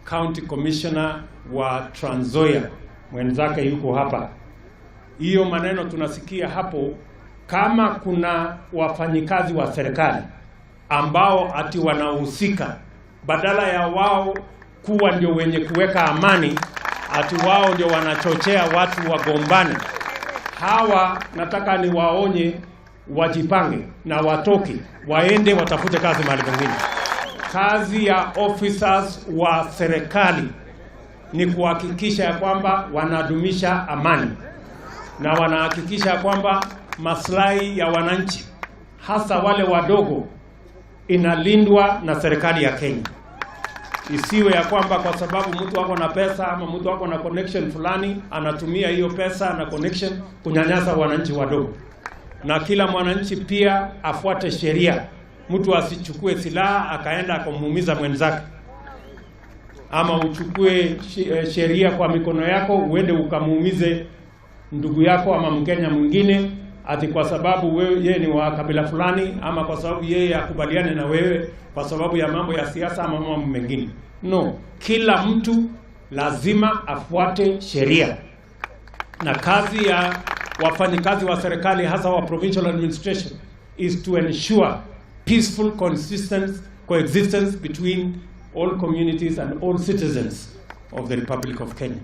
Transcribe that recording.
County Commissioner wa Trans Nzoia mwenzake yuko hapa. Hiyo maneno tunasikia hapo, kama kuna wafanyikazi wa serikali ambao ati wanahusika, badala ya wao kuwa ndio wenye kuweka amani, ati wao ndio wanachochea watu wagombane. Hawa nataka niwaonye wajipange na watoke waende watafute kazi mahali pengine. Kazi ya officers wa serikali ni kuhakikisha ya kwamba wanadumisha amani na wanahakikisha ya kwamba maslahi ya wananchi, hasa wale wadogo, inalindwa na serikali ya Kenya. Isiwe ya kwamba kwa sababu mtu ako na pesa ama mtu ako na connection fulani anatumia hiyo pesa na connection kunyanyasa wananchi wadogo. Na kila mwananchi pia afuate sheria. Mtu asichukue silaha akaenda akamuumiza mwenzake, ama uchukue sheria kwa mikono yako uende ukamuumize ndugu yako ama Mkenya mwingine ati kwa sababu wewe yeye ni wa kabila fulani ama kwa sababu yeye akubaliane na wewe kwa sababu ya mambo ya siasa ama mambo mengine. No, kila mtu lazima afuate sheria, na kazi ya wafanyikazi wa serikali, hasa wa provincial administration, is to ensure peaceful, consistent coexistence between all communities and all citizens of the Republic of Kenya.